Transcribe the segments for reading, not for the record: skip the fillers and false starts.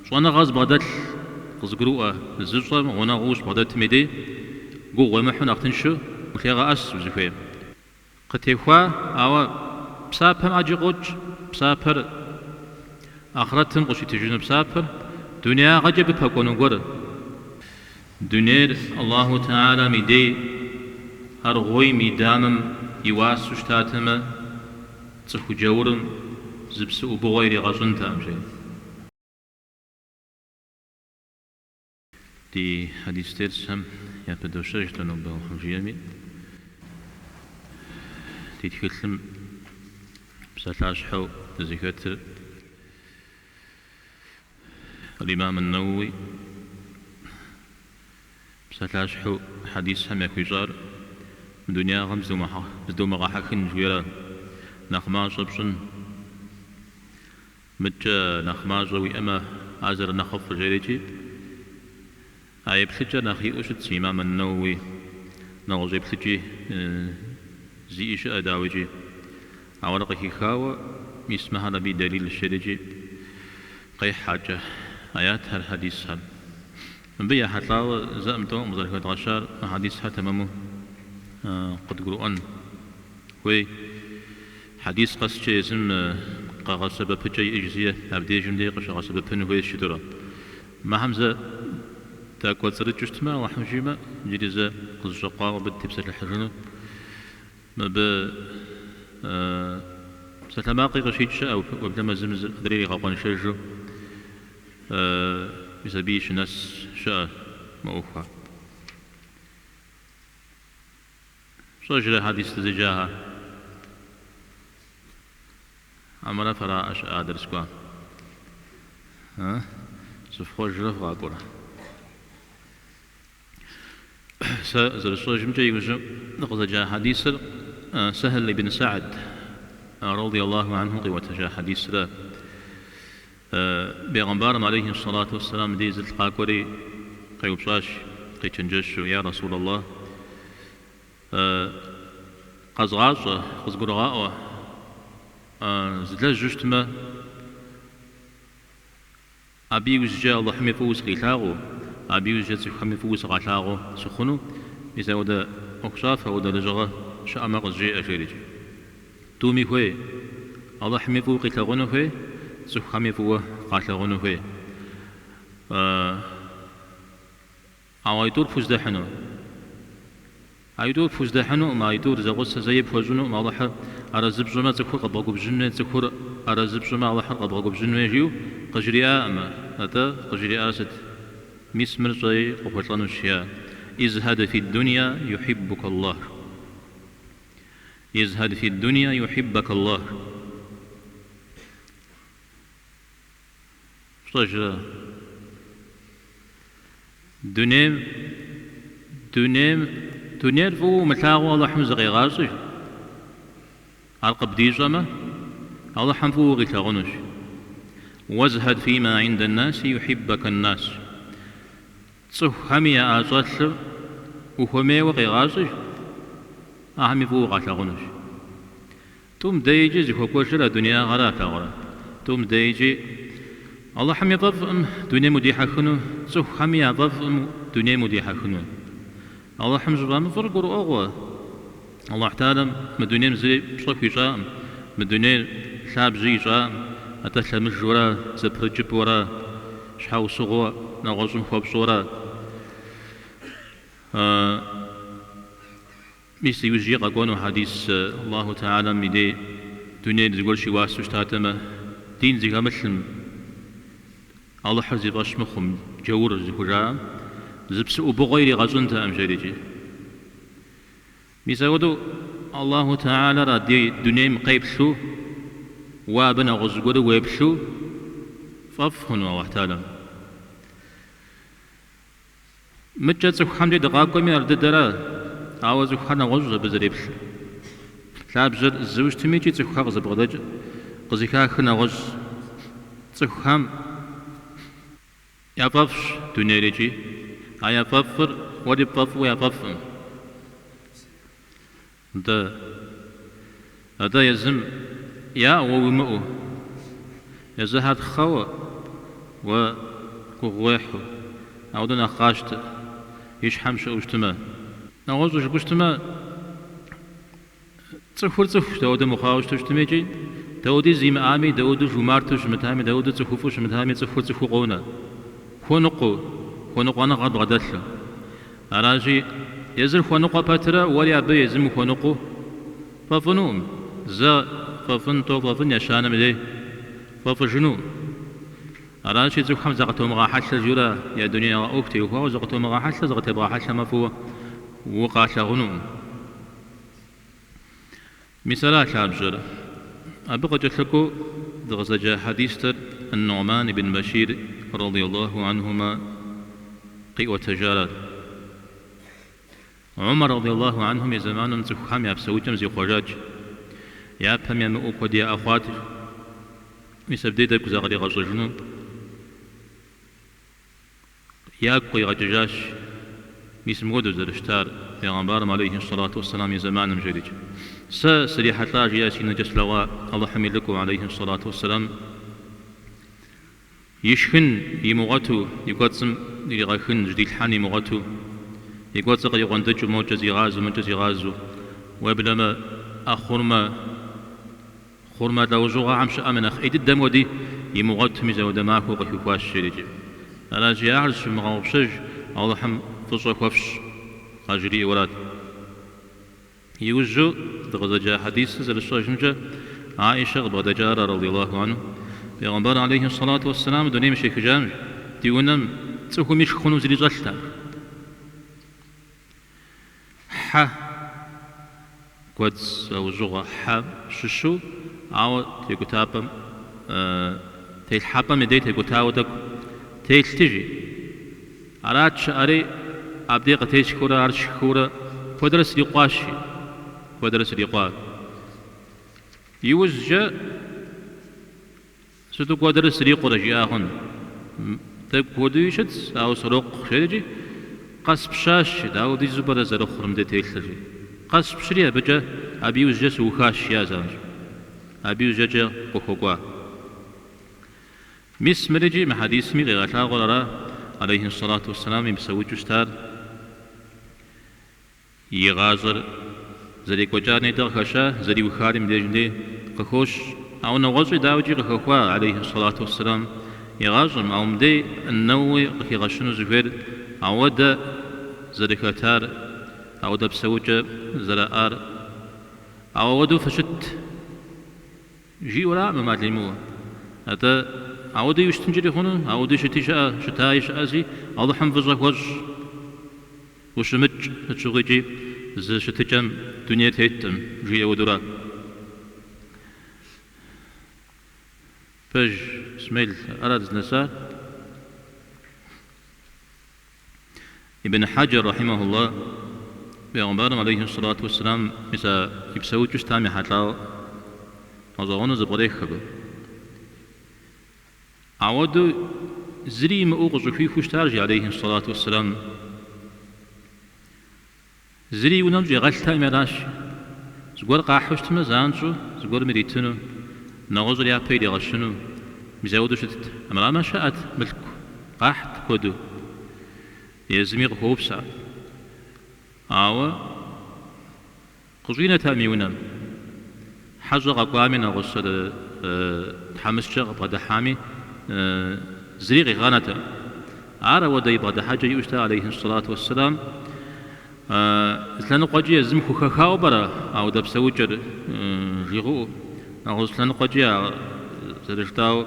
Щӏэныгъэ зыбгъэдэлъ, къызыгурыӏуэ зыщӏэм гъунэгъуу ущыбгъэдэтым и дей, гугъу уемыхьу нэхъ тыншу улъегъэӏэс узыхуейм. Къытехуа, ауэ псапэм ӏэджи къокӏ, псапэр ахърэтым къыщитыжыну псапэр, дунеягъэкӏэ абы пэкӏуэну гуэр. Дунейр Аллаху Тэхьэлам и дей аргъуейм и дамэм и уасэу щытатэмэ, цӏыху джаурым зы псы ӏубыгъуэ иригъэщӏынтэкъым, жери. Ди хьэдис дерсхэм япыдощэж дэ нобэ Алыхьым жиӏэми, ди тхылъым псалъащхьэу дызыхэтыр Аль-Имам ан-Нэуэуи псалъащхьэу хьэдисхэм яхуищӏар мы дунеягъэм зыдомыгъэхьэхын жиӏэрэ нэхъ мащӏэ пщӏын. Мыдкӏэ нэхъ мащӏэ уиӏэмэ, ар зэрынэхъыфӏыр жерикӏи, а еплъыкӏэр нэхъ иӏэу щытщ Имам ан-Нэуэуи, нэгъуэщӏ еплъыкӏи зиӏи щыӏэ, дауикӏи. Ауэ ар къыхихауэ, мис мыхэр абы и дэлилщ жерикӏи, къехь акӏэ аятхэр, хьэдисхэр. Мыбы ехьэлӏауэ зэӏым-тӏэуӏым къызэрыхэдгъэщар мы хьэдисхэр тэмэму къыдгурыӏуэн хуей. Хьэдис къэскӏэ езым къэгъэсэбэпыкӏэ иӏэжщи, абдежым дей къыщыгъэсэбэпын хуейщ жытӏэурэ. Мыхэм зэ дакӏуэцӏрыкӏыу щытмэ, Алыхьым жиӏэмэ, иджыри зэ къызэщӏэкъуауэ абы дытепсэлъыхьыжыну. Мыбы псалъэмакъи къыщикӏ щыӏэ, уеблэмэ зым зыр адрейр игъэкъуэншэжу, мис абыи щынэс щыӏэ мы ӏуэхухэр. Фщӏэжрэ хьэдис дызэджахэр? Хьэмэрэ фэраӏэ щыӏа дерс кӏуам? Зыфхъуэжрэ фыкъакӏуэрэ? Сэ зэрысщӏэжымкӏэ иужьу дыкъызэджа хьэдисыр Сэхл ибн Сэгьд радий Аллаху анху къиӏуэтэжа хьэдисрэ Бегъымбарым алейхи сэлату уэсселам дей зылӏ къакӏуэри къеупщӏащ, къечэнджэщу, Я Расул Аллах, къэзгъащӏэ, къызгурыгъаӏуэ, злэжьу щытмэ, абы иужькӏэ Алыхьми фӏыуэ сыкъилъагъуу, абы иужькӏэ цӏыхухэми фӏыуэ сыкъалъагъуу сыхъуну, мис ауэдэ ӏуэхущӏафэ, ауэдэ лэжьыгъэ щыӏэмэ къызжеӏэ, жерикӏи. Тӏуми хуей. Алыхьми фӏыуэ къилъагъуну хуей, цӏыхухэми фӏыуэ къалъагъуну хуей. Ауэ аитӏур пхуздэхьыну? Аитӏур пхуздэхьынукъым, аитӏур зэгъусэ зэи пхуэщӏынукъым, Алыхьыр арэзы пщӏымэ, цӏыхур къэбгъэгубжьын хуей, цӏыхур арэзы пщӏымэ, Алыхьыр къэбгъэгубжьын хуей, жиӏэу къыжриӏакъым. Атӏэ къыжриӏар сыт? Мис мыр щӏэи къохъулӏэнущ, жиӏа. Изхьэд фи дунья юхьиббука Аллах. Изхьэд фи дунья юхьиббак Аллах. Фщӏэжрэ? Дунейм, дунейм, дунейр фӏыуэ умылъагъуу Алыхьым зыкъегъащӏи, ар къыбдищӏэмэ, Алыхьым фӏыуэ укъилъагъунущ. Уэзхьэд фима индэ наси юхьиббак ан-нас. Цӏыхухэми яӏэщӏэлъыр ухуэмейуэ къегъащӏи, ахэми фӏыуэ укъалъагъунущ. Тӏум дейкӏи зыхуэкӏуэжыр а дунеягъэра плъагъурэ? Тӏум дейкӏи Алыхьым и фӏэфӏкъым дунейм удихьэхыну, цӏыхухэми я фӏэфӏкъым дунейм удихьэхыну. Алыхьым щӏыфӏэмыфӏыр гурыӏуэгъуэ. Алыхь Тэхьэлам мы дунейм зыри пщӏэ хуищӏакъым, мы дунейр лъабжьэ ищӏакъым, атӏэ лъэмыжуэрэ, зэпрыкӏыпӏэуэрэ, щхьэусыгъуэ нэгъуэщӏым хуэпщӏуэрэ. Мис иужькӏи къэкӏуэну хьэдис Аллаху Тэхьэлам и дей дунейр зыгуэр щиуасэу щытатэмэ, дин зыхэмылъым, Алыхьыр зи фӏэщ мыхъум, джаур зыхужаӏэм, зы псы ӏубыгъуэ иригъэщӏынтэкъым, жерикӏи. Мис апхуэдэу Аллаху Тэхьэлар адрей дунейм къеплъу, уэ абы нэгъуэщӏ зыгуэру уеплъу фӏэфӏ хъуну Аллахь Тэхьэлам. Мыдкӏэ цӏыхухэм дей дыкъакӏуэми ар дыдэра, ауэ цӏыхухэр нэгъуэщӏщ абы зэреплъыр. Лъабжьэр зыуэ щытми икӏи цӏыхухэр къызыбгъэдэкӏ, къызыхахыр нэгъуэщӏ. Цӏыхухэм Яфӏэфӏщ дунейр икӏи а яфӏэфӏыр уэри пфӏэфӏу яфӏэфӏкъым. Нтӏэ, атӏэ езым яӏэу уэ уимыӏэу, езыхэр тхъэуэ уэ Гугъу уехьу. Ауэдэу нэхъ къащтэ, и щхьэм щыӏэу щытмэ. Нэгъуэщӏу жыпӏэу щытмэ, цӏыхур цӏыхущ, дауэдэу мыхъуауэ щыту щытми икӏи, дауэдиз имыӏами, дауэдэу жумарту щымытами, дауэдэу цӏыхуфӏу щымытами, цӏыхур цӏыхуу къонэ. Хуэныкъуэу, хуэныкъуэныгъэр бгъэдэлъу. Аращи, езыр хуэныкъуэ пэтрэ, уэри абы езым ухуэныкъуэу фӏэфӏынукъым. Зэ фӏэфӏын, тӏэу фӏэфӏын, ещанэм дей фӏэфӏыжынукъым. Аращи, цӏыхухэм закъытомыгъэхьэлъэ жиӏэурэ я дунеягъэ ӏуэху теухуауэ закъытомыгъэхьэлъэ, зыкъытебгъэхьэлъэмэ фӏыуэ укъалъагъунукъым. Мис ара лъабжьэр. Абы къыкӏэлъыкӏуэу дыкъызэджа хьэдистэр Ан-Нугьман ибн Башир радиаллаху анхума къиӏуэтэжарат. Умар радиаллаху анхум и зэманым цӏыхухэм я псэукӏэм зихъуэжат. Япэм ямыӏэу куэд яӏэ хъуат. Мис абдей тӏэкӏу закъригъэщӏэжыну ягу къигъэкӏыжащ, мис мыхуэдэу зэрыщытар Пегъэмбарым алейхи сэлату уэсселам и зэманым жерикӏ. Сэ срихьэлӏа, жиӏа, си нэкӏэ слъэгъуа Алыхьым и лӏыкӏуэу алейхи сэлату уэсселам ишхын имыгъуэту, и кӏуэцӏым иригъэхын, жьэдилъхьэн имыгъуэту, и кӏуэцӏыр кърикъуэнтӏыкӏыу, мокӏэ зигъазэу, мокӏэ зигъазэу, уеблэмэ а хъурмэ, Хъурмэ лӏэужьыгъуэхэм щыӏэм я нэхъ ӏей дыдэм хуэди имыгъуэту мис ауэдэ махуэ къыхуихуащ, жерикӏи. Аращи, ахэр зыщывмыгъэгъупщэж, Алыхьым фӏыщӏэ хуэфщӏ, къажриӏэурат. Иужьу дыкъызэджа хьэдисыр зэрысщӏэжымкӏэ, Аишэ къыбгъэдэкӏара, радиаллаху анху, Пегъэмбар алейхи сэлату уэсселам дунейм щехыжам, ди унэм цӏыхум ишх хъуну зыри щӏэлътэкъым. Хьэ гуэдз лӏэужьыгъуэ хьэ щыщу, ауэ текӏутапӏэм, телъхьэпӏэм и дей текӏутауэ тӏэкӏу телъти, жи. Арат щыӏэри, абдей къытесхыурэ ар сшхыурэ куэдрэ срикъуащ, жи. Куэдрэ срикъуа. Иужькӏэ. Сыту куэдрэ срикъурэ, жиӏа хъун. Тӏэкӏу хуэдэуи щытщ, ауэ срокъу, жерикӏи, къэспщащ, жи, дауэдизу пӏэрэ зэрыхъур мыбдей телъыр, жи. Къэспщри абыкӏэ, абы иужькӏэ сыухащ, жиӏа занщӏэу. Абы иужькӏэ кӏэ къыхуэкӏуа. Мис мырикӏи мы хьэдисми къигъэлъагъуэр ара, алейхи сэлату уэсселам и псэукӏэу щытар. И гъащӏэр зэрекӏуэкӏар нетӏэ къыхэща, зэриухари мыбдежым дей къыхощ. Ауэ нэгъуэщӏи дауикӏи къыхэхуа, алейхи сэлату уэсселам, и гъащӏэм, ауэ мыбдей Нэуэуи къыхигъэщыну зыхуейр ауэдэ зэрыхэтар, ауэдэ псэукӏэ зэраӏар, ауэ ауэдэу фыщыт. Жиӏэураӏым ӏэмал имыӏэу. Атӏэ, ауэдэуи ущытынкӏэри хъуну, ауэдэу щыти щыӏэ, щытаи щыӏэщи, Алыхьым фӏыщӏэ хуэщӏ. Ущымыкӏ сыт щыгъуикӏи зы щытыкӏэм дунейр теткъым, жиӏэ хуэдэура. Пэж, Исмел, ара дызнэсар? Ибн Хьэджэр, рахьимэхуллах, Пегъымбарым алейхи сэлату уэсселам мис а и псэукӏэу щытам ехьэлӏауэ гъэщӏэгъуэну зэпкърех абы. Ауэдэу зыри имыӏэу къыщӏыхуихуэу щытар, жи алейхи сэлату уэсселам, зыри и унэм щӏигъэлътэкъыми аращ. Зыгуэр къахьу щытмэ, занщӏэу зыгуэрым иритыну, нэгъуэщӏыр япэ иригъэщыну, мис ауэдэу щытт. Армырамэ щыӏэт мылъку, къахьт куэду, езыми къыхуэупсат. Ауэ къыщӏинэтэкъым и унэм. Хьэщӏэ къэкӏуами, нэгъуэщӏ тхьэмыщкӏэ къыбгъэдыхьами, зыри къигъанэтэкъым. Ар ауэдэ и бгъэдыхьэкӏэ иӏэу щыта, алейхи сэлату уэсселам. Зы лъэныкъуэкӏи езым хухэхауэ пӏэрэ ауэдэ псэукӏэр жигъыӏэу, нэгъуэщӏ лъэныкъуэкӏи а зэрыжытӏауэ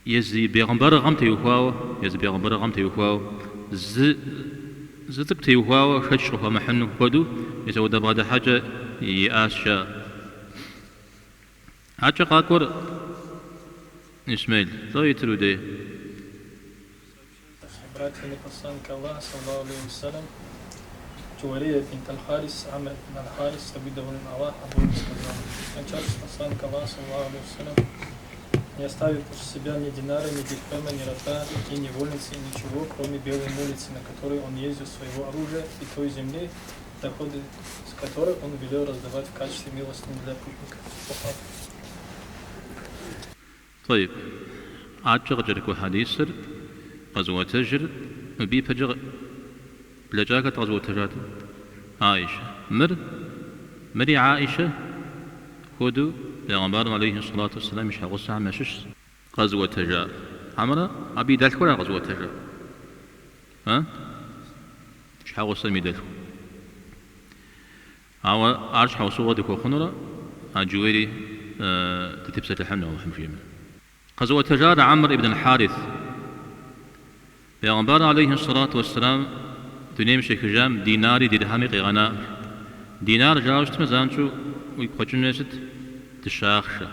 езы и бегъымбарыгъэм теухуауэ, езы бегъымбарыгъэм теухуауэ, зы зы цӏыкӏу теухуауэ шэч къыхуэмыхьын хуэдэу, мис ауэдэ бгъэдыхьэкӏэ иӏащ жаӏэ. Акӏэ къакӏуэр Исмел, лӏо итыр уи дей? Обратили посланника Аллаха, саллаллаху алейхи вассалям, Джувария бинт Аль-Харис, Амр ибн Аль-Харис, да будет доволен Аллах, обоим сказал. Скончался посланник Аллаха, саллаллаху алейхи вассалям, не оставив после себя ни динара, ни дирхема, ни раба и невольницы, и ничего, кроме белой мулицы, на которой он ездил своего оружия, и той земли, доходы с которой он велел раздавать в качестве милостыни для путников. Тӏэйб. Адэкӏэ къыкӏэрыкӏуэ хьэдисыр къэзыӏуэтэжыр мыбы ипэкӏэ блэкӏар хэт къэзыӏуэтэжат? Аишэ. Мыр, мыри Аишэ хуэдэу Бегъымбарым алейхи сэлату уэсселам и щхьэгъусэхэм ящыщщ къэзыӏуэтэжар. Хьэмэрэ абы и дэлъхура къэзыӏуэтэжар? А? Щхьэгъусэм и дэлъху. Ауэ ар щхьэусыгъуэ дыхуэхъунурэ а Джуэйри дытепсэлъыхьыну Алыхьым жиӏэмэ. Къэзыӏуэтэжар Амр ибн аль-Харис. Бегъымбар алейхи сэлату уэсселам дунейм щехыжам динари дирхьэми къигъэнаӏым. Динар жаӏэу щытмэ, занщӏэу уигу къэкӏыну сыт? Дыщэ ахъшэ.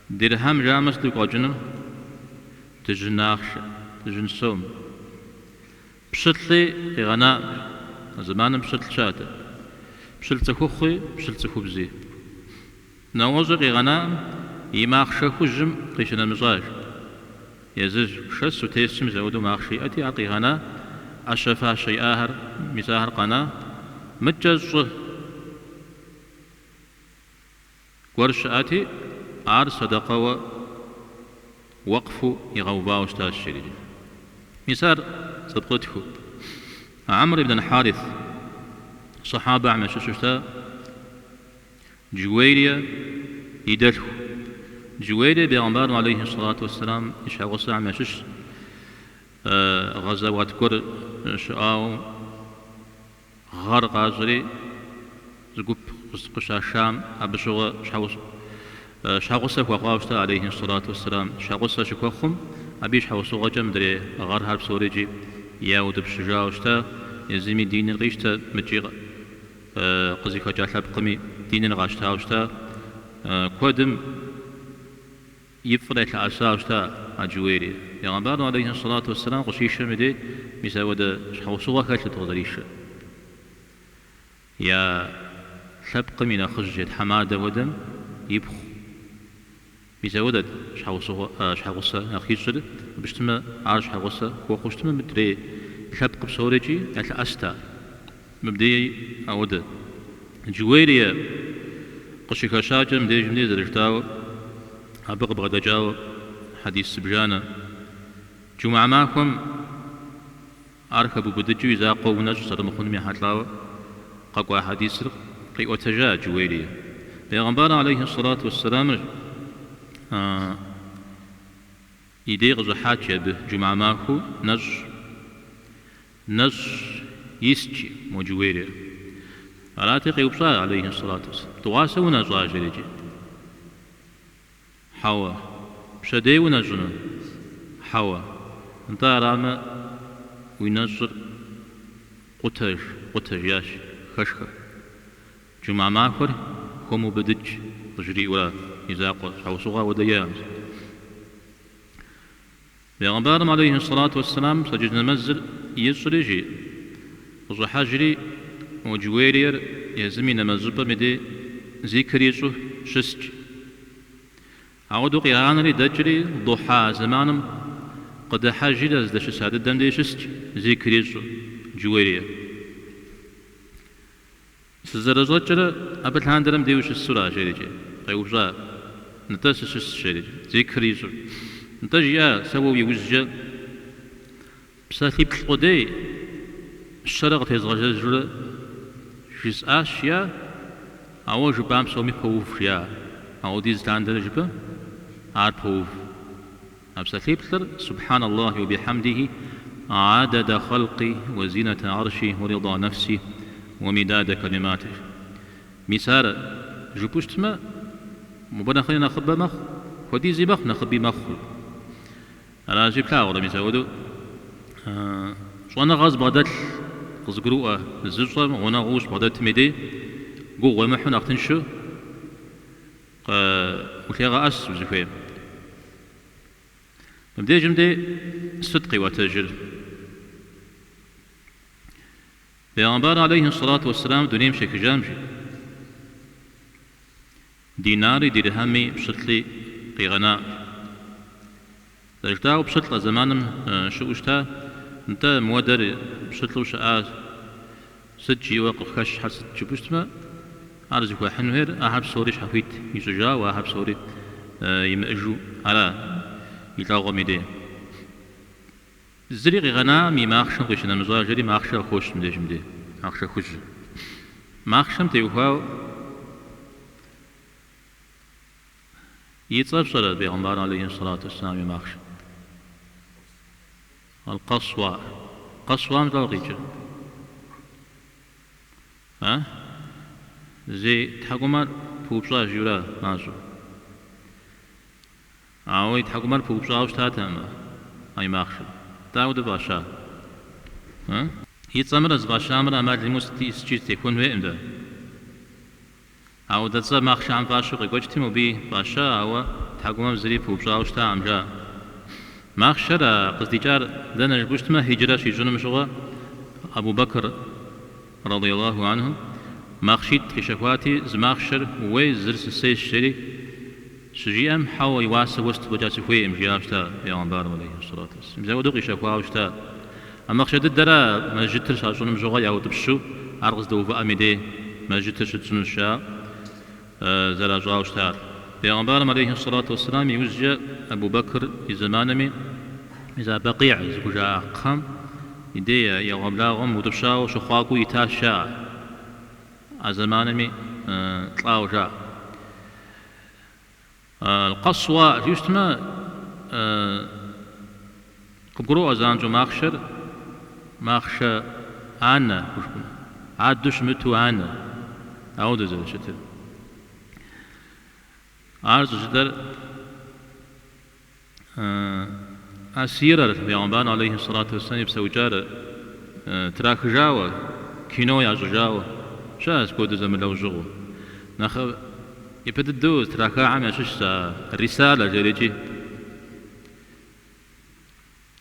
Дирхьэм жаӏэмэ, сыт уигу къэкӏыну? Дыжьын ахъшэ, дыжьын сом. Пщылӏи къигъэнаӏым. А зэманым пщылӏ щыӏэт. Пщылӏ цӏыхухъуи, пщылӏ цӏыхубзи. Нэгъуэщӏи къигъэнаӏым, и махъшэ хужьым къищынэмыщӏащ. Езыр шэсу тесым мис апхуэдэу махъшэ иӏэти, ар къигъэна, ӏэщэ-фащэ иӏахэр, мис ахэр къэна, мыдкӏэ щӏы гуэр щыӏэти, ар сэдэкъэуэ уэкъфу игъэувауэ щытащ, жери. Мис ар зэпкърытхыу. Амр ибн аль-Харис, сахьабэхэм ящыщу щыта Джуэйрие и дэлъху. Джуэйрие бегъымбарым алейхи сэлату уэсселам и щхьэгъусэхэм ящыщщ, гъэзэуат гуэр щыӏауэ гъэр къащӏри зы гуп къыщашам абы щыгъуэ щхьэгъусэ хуэхъуауэ щыта алейхи сэлату уэсселам. Щхьэгъусэ щыхуэхъум абы и щхьэусыгъуэкӏэ мыдрей гъэрхэр псорикӏи яутӏыпщыжауэ щыта, езыми диныр къищтэ, мыкӏи къызыхэкӏа лъэпкъми диныр къащтауэ щыта, куэдым и фӏыр ялъэӏэсауэ щыта а Джуэйрие. Бегъымбарым алейхи сэлату уэсселам къыщишэм и дей мис апхуэдэ щхьэусыгъуэ хэлъут къызэришэр. Я лъэпкъым и нэхъыжь, я тхьэмадэ хуэдэм ипхъу. Мис апхуэдэт щхьэусыгъуэ, щхьэгъусэ нэхъ ищӏыр, абы щытмэ, ар щхьэгъусэ хуэхъуу щытмэ, мыдрей лъэпкъ псорикӏи ялъэӏэст ар. Мыбдеи ауэдэ. Джуэйрие къыщыхэщакӏэ мыбдежым дей зэрыжытӏауэ, абы къыбгъэдэкӏауэ хьэдис зыбжанэ. Джумыӏэ махуэм ар хэбубыдыкӏыу и закъуэ унэщӏ зэрымыхъунум ехьэлӏауэ къэкӏуа хьэдисыр къиӏуэтэжа Джуэйрие. Бегъымбар алейхи сэлату уэсселамыр и дей къыщӏыхьат жи абы джумыӏэ махуэу нэщӏ. Нэщӏ ист жи мо Джуэйриер. Арати къеупщӏа алейхи сэлату уэсселам. Дыгъуасэ унэщӏа жерикӏи. Хьэуэ. Пщэдей унэщӏыну? Хьэуэ. Нтӏэ арамэ, уи нэщӏыр къутэж, къутэ, жиӏащ, хэшхэ. Джумыӏэ махуэр хомыубыдыкӏ, къыжриӏэурэ и закъуэ щхьэусыгъуэ ауэдэ иӏэкъым. Бегъымбарым алейхи сэлату уэсселам пщэдджыжь нэмэзыр ищӏри, жи, къыщӏыхьэжри, мо Джуэйриер езым и нэмэз щӏыпӏэм и дей зикр ищӏу щыст. Ауэдэу къигъанэри дэкӏри, духьа зэманым къыдыхьэжри а здэщыса дыдэм дей щыст, зикр ищӏу Джуэйрие. Сызэрыщӏэкӏрэ абы лъандэрэ мыбдей ущысура, жерикӏи, къеупщӏа. Нтӏэ, сыщысщ, жерикӏи, зикр ищӏу. Нтӏэ, жиӏа, сэ уэ уи ужькӏэ псалъиплӏ къудей щэрэ къытезгъэзэжурэ жысӏащ, жиӏа, ауэ жыпӏам псоми поув, жиӏа. Ауэдиз лъандэрэ жыпӏэ, ар поув. А псалъиплӏыр, Субхьан Аллахи уэ бихьэмдихи, гьэдэдэ хъэлкъи, уэ зинэтэ гьэрши, уэ рида нэфси, уэ мидадэ кэлимати. Мис ар жыпӏэу щытмэ, мобы нэхъри нэхъыбэ мэхъу, хуэдизи мэхъу, нэхъыби мэхъу. Аращи, плъагъурэ, мис апхуэдэу щӏэныгъэ зыбгъэдэлъ, къызыгурыӏуэ зыщӏэм гъунэгъуу ущыбгъэдэтым и дей, гугъу уемыхьу нэхъ тыншу Улъегъэӏэс узыхуейм. Мыбдежым дей сыт къиӏуэтэжыр? Бегъымбар алейхи сэлату уэсселам дунейм щехыжам, жи, динари, дирхьэми, пщылӏи къигъэнаӏым. Зэрыжытӏауэ, пщылӏ а зэманым щыӏэу щыта, нтӏэ, мыуэдэр пщылӏу щыӏа сыт жиӏэуэ къыхэщхьэр сыт жыпӏэу щытмэ, ар зыхуэхьын хуейр ахэр псори щхьэхуит ищӏыжауэ, ахэр псори имыӏэжу ара и лӏэгъуэм и дей. Зыри къигъэнам и махъшэм къищынэмыщӏа жери махъшэр къыхощ мыбдежым дей, махъшэ хужьыр. Махъшэм теухуауэ и цӏэр фщӏэрэ бегъымбар алейхи сэлату уэсселам и махъшэм? Аль-Къэсуа. Къэсуам лӏо къикӏыр? А? Зей тхьэкӏумэр пыупщӏа жиӏэура мащӏэу? Ауэ и тхьэкӏумэр пыупщӏауэ щытатэкъым а и махъшэм. Дауэ фӏаща? А? И цӏэмрэ зыфӏащамрэ ӏэмал имыӏэу сыткӏи зэтехуэн хуейкъым дэ. Ауэдэ цӏэ махъшэхэм фӏащу къекӏуэкӏти, мобыи фӏаща, ауэ тхьэкӏумэм зыри пыупщӏауэ щытакъым, жаӏэ. Махъшэр а къыздикӏар дэнэ жыпӏэу щытмэ, хьиджрэ щищӏынум щыгъуэ Абу Бэкр, радиаллаху анху, махъшитӏ къищэхуати, зы махъшэр ууей, зыр сысейщ, жери щыжиӏэм, хьэуэ, и уасэ уэсту фӏэкӏа сыхуейкъым, жиӏауэ щыта бегъымбарым, алейхи сэлату уэсселам. Мис апхуэдэу къищэхуауэ щыта. А махъшэ дыдэра мэжджытыр щащӏынум щыгъуэ яутӏыпщу, ар къыздэувыӏэм и дей мэжджытыр щытщӏынущ жаӏэу зэращӏауэ щытар. Бегъымбарым алейхи сэлату уэсселам и ужькӏэ Абу Бэкр и зэманми мис а Бакъигь зыхужаӏа кхъэм и дей и ӏэгъуэблагъуэм утӏыпщауэ щыхъуакӏуэу итащ жаӏэ. А зэманми лӏауэ жаӏэ. Къэсуа жиӏэу щытмэ, къыбгуроӏуэ занщӏэу махъшэр махъшэ анэ хужыпӏэну, адэу щымыту анэ, ауэдэу зэрыщытыр. Ар щӏыжытӏэр а сирэр, бегъымбар алейхи сэлату уэсселам и псэукӏар трахыжауэ, кино ящӏыжауэ щыӏэщ куэду зэмылӏэужьыгъуэу. Нэхъ ипэ дыдэу зытрахахэм ящыщщ а Рисалэ жерикӏи,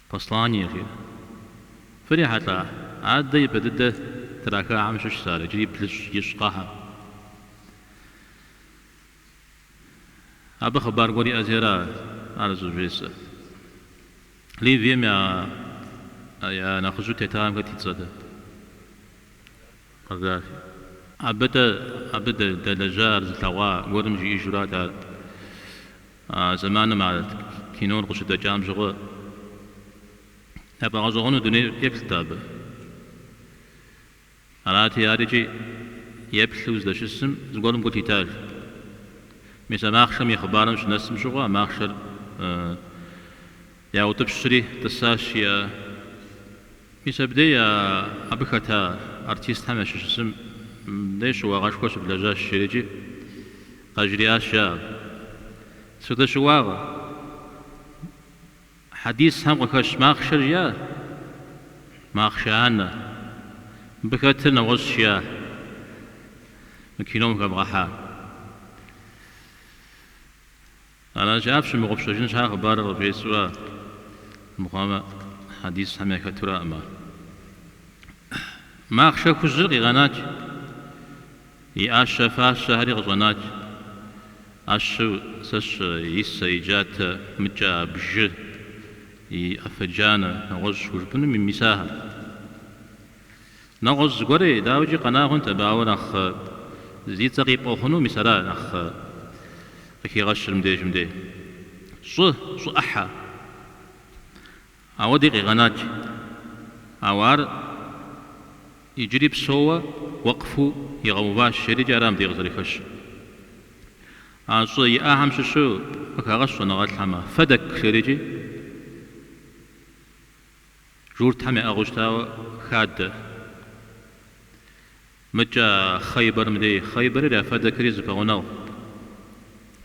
Послание жиӏэ. Фрихьэлӏа? Адэ ипэ дыдэ трахахэм щыщщ ар, иджыри блыщӏ ищӏ къэхьэ. Абы хъыбар гуэр иӏэти ара ар щӏывжесӏэр? Ливием я нэхъыжьу тетахэм хэт и цӏэт? Къэзафи. Абы-тӏэ, абы дэлэжьа ар зылъэгъуа гуэрым жиӏэжурат ар. А зэманым а кинор къыщыдэкӏам щыгъуэ яфӏэгъэщӏэгъуэну дунейр еплът абы. Арати, ар икӏи еплъу здэщысым зыгуэрым гу лъитащ. Мис а махъшэм и хъыбарым щынэсым щыгъуэ, а махъшэр яутӏыпщри тӏысащ жиӏэ. Мис абдей абы хэта артистхэм ящыщ зым мыбдеж щыуагъэшхуэ щывлэжьащ жерикӏи къажриӏащ жаӏэ. Сыт хуэдэ щыуагъэ? Хьэдисхэм къыхэщ махъшэр жиӏа? Махъшэ анэ. Мыбы хэтыр нэгъуэщӏщ жиӏа? Мы кином хэвгъэхьа. Аращи, ар фщымыгъупщэжын щхьа хъыбарыр къывжесӏэура, мыхъуамэ хьэдисхэм яхэтураӏым ар. Махъшэ хужьыр къигъэнащ, и ӏэщэ-фащэхэри къыщӏэнащ. ӏэщэу сэщ и сэ, и джатэ, мыкӏэ, бжы, и афэ джанэ, нэгъуэщӏ хужыпӏэнум мис ахэр. Нэгъуэщӏ зыгуэри, дауикӏи, къэна хъунт абы, ауэ нэхъ зи цӏэ къипӏуэ хъуну, мис ара нэхъ къыхигъэщыр мыбдежым дей. Щӏы, щӏы ӏыхьэ. Ауэди къигъэнат. Ауэ ар иджыри псэууэ уэкъфу игъэуващ, жерикӏи ара мыбдей къызэрыхэщыр. А щӏы иӏахэм щыщу къыхагъэщ щӏэныгъэлӏхэм Фэдэк жерикӏи. Журтхэм яӏыгъыу щытауэ хадэ. Мыкӏэ Хъэйбэрым дей, Хъэйбэрри а Фэдэкри зэпэгъунэгъу.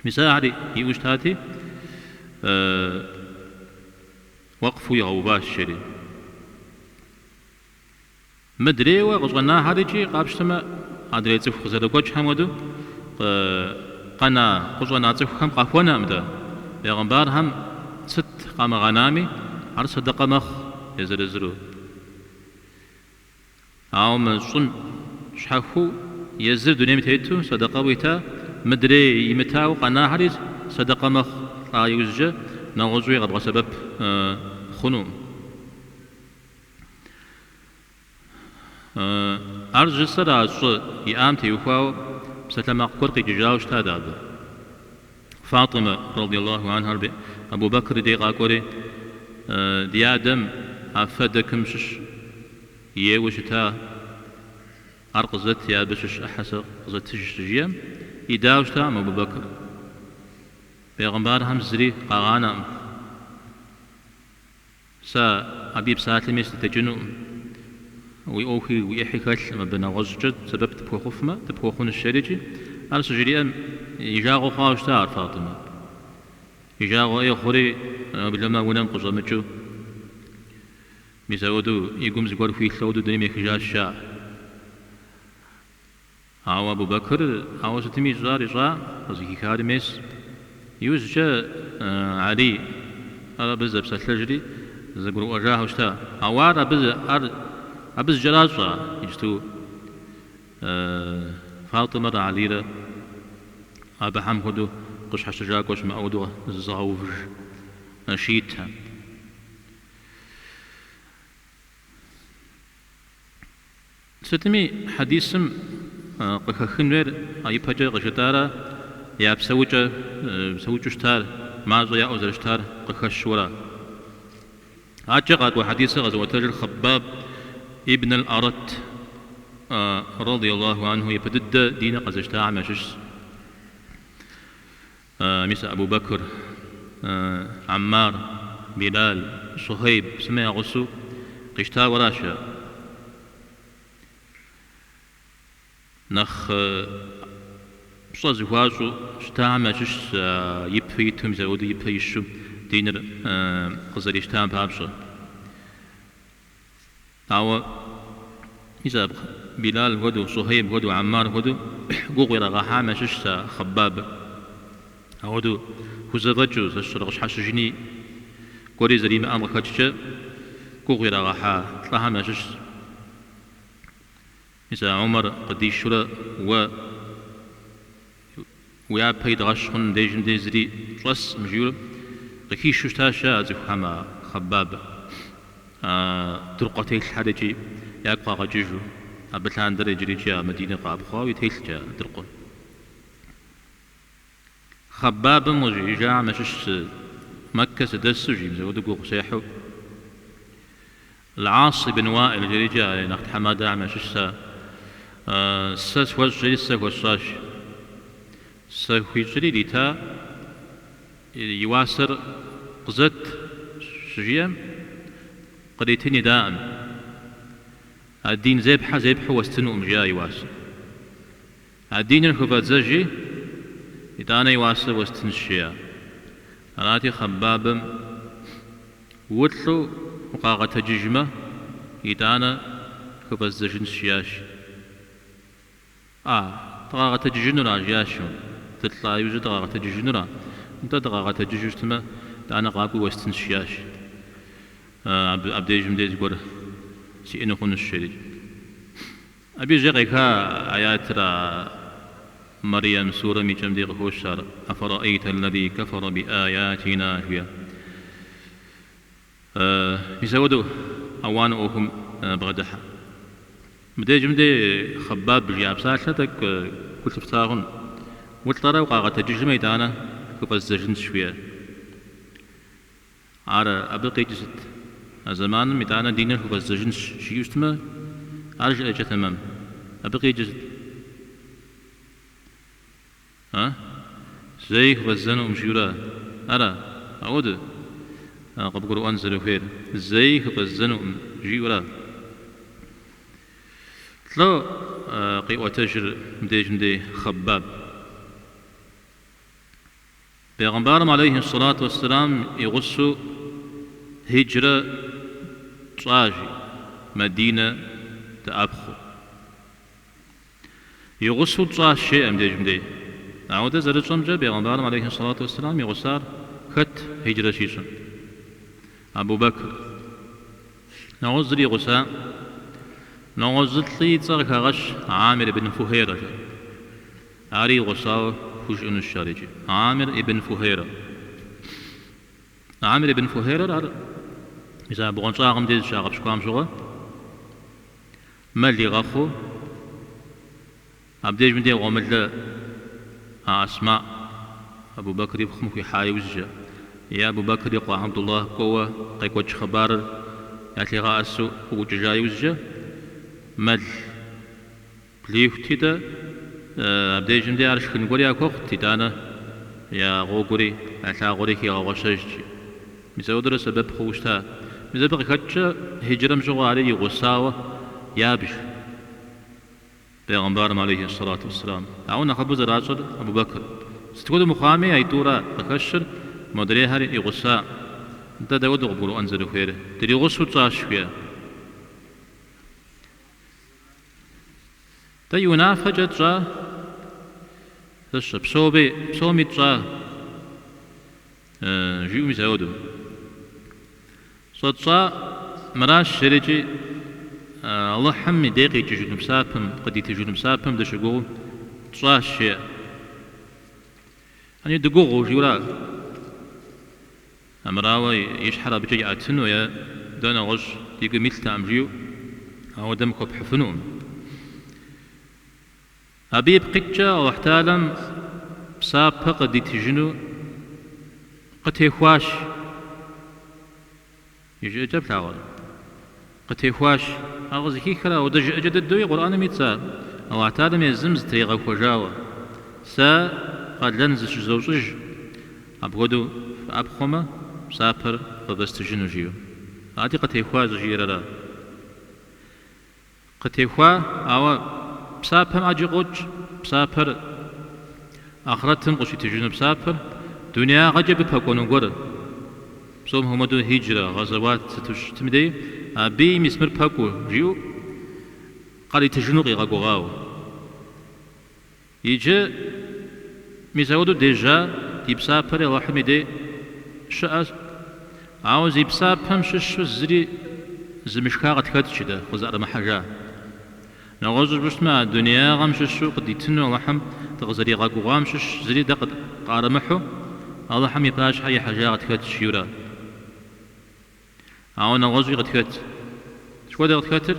Мис ахэр иӏэу щытати, уэкъфу игъэуващ жери. Мыдрейуэ къыщӏэнахэр икӏи къапщтэмэ, адрей цӏыху къызэрыгуэкӏхэм хуэдэу къэна, къыщӏэна цӏыхухэм къахуэнэкъым дэ. Бегъымбархэм сыт къамыгъэнами, ар сэдэкъэ мэхъу езыр-езыру. Ауэ мы щӏым щхьэхуэу езыр дунейм тету сэдэкъэу ита, мыдрей имытауэ къэнахэри сэдэкъэ мэхъу, лӏа иужькӏэ нэгъуэщӏуи къэбгъэсэбэп хъунукъым. Ар жысӏэр а щӏы иӏам теухуауэ псалъэмакъ гуэр къикӏыжауэ щытат абы. Фатӏимэ, радиаллаху анхьэр, Абу Бэкр и дей къакӏуэри, ди адэм а Фэдэкым щыщ ейуэ щыта, ар къызэт е абы щыщ ӏыхьэ сэ къызэтыж щыжиӏэм, идауэ щытакъым Абу Бэкр. Бегъымбархэм зыри къагъанэкъым. Сэ абы и псалъэми сытекӏынукъым. Уи ӏуэхуи уи ӏыхьи хэлъкъым абы, нэгъуэщӏкӏэ сэбэп дыпхуэхъуфмэ, дыпхуэхъунщ, жерикӏи. Ар щыжриӏэм, и жагъуэ хъуауэ щыта ар Фатӏимэ. И жагъуэ ӏей хъури, уеблэмэ унэм къыщӏэмыкӏыу, мис ауэдэу и гум зыгуэр хуилъу ауэдэу дунейм ехыжащ, жаӏэ. Ауэ Абу Бэкр ауэ сытми ищӏар ищӏа, къызыхихари мес. Иужькӏэ Алий ар абы зэпсэлъэжри зэгурыӏуэжахэу щыта. Ауэ ар абы ар абы зыкӏэращӏа иджыту Фатӏимэрэ Алийрэ абыхэм хуэдэу къыщхьэщыжакӏуэ щымыӏэ хуэдэу зызыгъэувыж шиитхэм. Сытми, хьэдисым къыхэхын хуейр а ипэкӏэ къыжытӏара я псэукӏэ, псэукӏэу щытар, мащӏэ яӏэу зэрыщытар къыхэщуэра. Адэкӏэ къакӏуэ хьэдисыр къэзыӏуэтэжыр Хъэббаб ибн аль-Арэт радиаллаху анху япэ дыдэ диныр къэзыщтахэм ящыщщ. Мис Абу Бэкр, Аммар, Билал, Сухейб сымэ я гъусэу къищтауэ аращ ар. Нэхъ пщӏэ зыхуащӏу щытахэм ящыщщ ипэ иту, мис апхуэдэу ипэ ищу диныр къызэрищтам папщӏэ. Ауэ, мис а Билал хуэдэу, Сухейб хуэдэу, Аммар хуэдэу гугъу ирагъэхьам ящыщщ а Хъэббабыр. Ауэдэу хузэфӏэкӏыу, зыщызэрыкъыщхьэщыжыни гуэри зэримыӏэм къыхэкӏкӏэ гугъу ирагъэхьа лӏыхэм ящыщщ. Мис а Умар къыдишурэ уэ уяпэ идгъэщ хъун дежым дей зыри щӏэскъым жиӏэурэ къыхишу щытащ а цӏыхухэм а Хъэббабыр. А дыркъуэ телъхэр икӏи ягу къагъэкӏыжу, абы лъандэрэ иджырикӏи а Мэдинэ къэӏэпхъуауи телъкӏэ а дыркъуэр. Хъэббабым къыжиӏэжахэм ящыщ Мэккэ сыдэсу, жи, мис апхуэдэу гугъу сехьу. Аль-Ас ибн Уаил жерикӏи а нэхъ тхьэмадэхэм ящыщ сэ сэ схуэщӏ жери сэ хуэсщӏащ. Сэ хуищӏри ирита и уасэр къызэт щыжиӏэм, къритын идаӏым. А дин зепхьэр зепхьэу уэстынукъым, жиӏа и уасэр. А диныр хыфӏэдзэжи, итӏанэ и уасэр уэстынщ, жиӏа. Арати, Хъэббабым улӏэу укъагъэтэджыжмэ, итӏанэ хыфӏэздзэжынщ, жиӏащ. А, дыкъагъэтэджыжынура, жиӏащ, дылӏа иужькӏэ дыкъагъэтэджыжынура? Нтӏэ, дыкъагъэтэджыжу щытмэ, итӏанэ къакӏуи уэстынщ, жиӏащ. Абдежым дей зыгуэр сиӏэну хъунущ, жери. Абы ижькӏэ къеха аятыр а Мэрием сурэм и кӏэм дей къыхощ ар, Афэрэӏэйтэ ллэзи кэфэрэ биаятина жиӏэ. Мис апхуэдэу ауан ӏуэхум бгъэдыхьэ. Мыбдежым дей Хъэббаб жиӏа псалъэ тӏэкӏу гу лъыфта хъун. Улӏэрэ укъагъэтэджыжмэ итӏанэ хыфӏэздзэжынщ, жиӏэ. Ар абы къикӏыр сыт? А зэманым итӏанэ диныр хыфӏэздзэжынщ жиӏэу щытмэ, ар жыӏэкӏэ тэмэм. Абы къикӏыр сыт? А? Зэи хыфӏэздзэнукъым жиӏэурэ ара? Ауэдэу къыбгурыӏуэн зэрыхуейр. Зэи хыфӏэздзэнукъым жиӏэурэ. Лӏо къиӏуэтэжыр мыбдежым дей Хъэббаб. Бегъымбарым алейхи сэлату уэсселам и гъусэу хиджрэ тщӏа, жи, Мэдинэ дыӏэпхъуэу. И гъусэу тщӏащ, жеӏэ мыбдежым дей. Ауэ дэ зэрытщӏэмкӏэ, бегъымбарым алейхи сэлату уэсселам и гъусар хэт хиджрэ щищӏым? Абу Бэкр. Нэгъуэщӏ зыри и гъуса? Нэгъуэщӏ зы лӏы и цӏэ къыхагъэщ, Амир ибн Фухейрэ, жаӏэ. Ари и гъусауэ хужыӏэнущ ар икӏи. Амир ибн Фухейрэ. Амир ибн Фухейрэр ар мис а бгъуэнщӏагъым деж зыщагъэпщкӏуам щыгъуэ мэл игъэхъуу абдежым дей гъуэмылэ а Асма Абу Бэкр и пхъум хуихьа иужькӏэ, е Абу Бэкр и къуэ Абдуллах кӏуэуэ къекӏуэкӏ хъыбарыр ялъигъэӏэсу къыӏукӏыжа иужькӏэ, мэл блихути-тӏэ, абдежым де ар шхын гуэри яхуэхъут, итӏанэ я гъуэгури, я лъагъуэри хигъэгъуэщэжт. Мис ауэдурэ сэбэп хъууэ щыта. Мис абы къыхэкӏкӏэ хьиджрэм щыгъуэ ари игъусауэ ябж Бегъымбарым алейхи ссалату уэсселам. Ауэ нэхъыбэу зэращӏэр Абу Бэкр. Сыт хуэдэу мыхъуами, аитӏура къыхэщыр, модрейхэр игъуса. Нтӏэ, дауэдэу къыбгурыӏуэн зэрыхуейр? Дригъусэу тщӏащ, жиӏэ. Дэ и унафэкӏэ тщӏа, сэ псоми, псоми тщӏа, жиӏэу мис ауэдэу. Щӏэтщӏа мыращ жерикӏи, Алыхьым и дей къикӏыжыну псапэм, къыдитыжыну псапэм дыщыгугъыу тщӏащ, жеӏэ. Ани дыгугъыу жиӏэура? Армырауэ и щхьэр абыкӏэ иӏэтыну е дэ нэгъуэщӏ ди гум илътэкъым жиӏэу, ауэдэм хуэпхьыфынукъым. Абы ипкъ иткӏэ Алыхьталэм псапэ къыдитыжыну къытехуащ. И жыӏэкӏэ плъагъурэ? Къытехуащ. Ар къызыхихыр ауэдэ жыӏэкӏэ дыдэуи Къурӏэным итщ ар, Алыхьталэм езым зытригъэхуэжауэ. Сэ къалэн зыщызощӏыж, апхуэдэу фыӏэпхъуэмэ, псапэр къывэстыжыну, жиӏэу. Арати, къытехуа щӏыжиӏэр ара? Къытехуа, ауэ псапэм ӏэджи къокӏ, псапэр ахърэтым къыщитыжыну псапэр, дунеягъэкӏэ абы пэкӏуэну гуэр, псом хуэмыдэу хьиджрэ, гъэзэуат сыту щытым дей, абыи мис мыр пэкӏуэу, жиӏэу къаритыжыну къигъэгугъауэ. Иджы мис ауэдэу дежьа ди псапэри Алыхьым и дей щыӏэщ, ауэ зи псапэм щыщу зыри зымышха къытхэтщ дэ, къызыӏэрымыхьэжа. Нэгъуэщӏу жыпӏэу щытмэ, а дунеягъэм щыщу къыдитыну Алыхьым дыкъызэригъэгугъуам щыщ зыри дэ къытӏэрымыхьэу Алыхьым и пащхьэ ихьэжа къытхэтщ, жиӏэурэ. Ауэ нэгъуэщӏи къытхэт. Сыт хуэдэ къытхэтыр?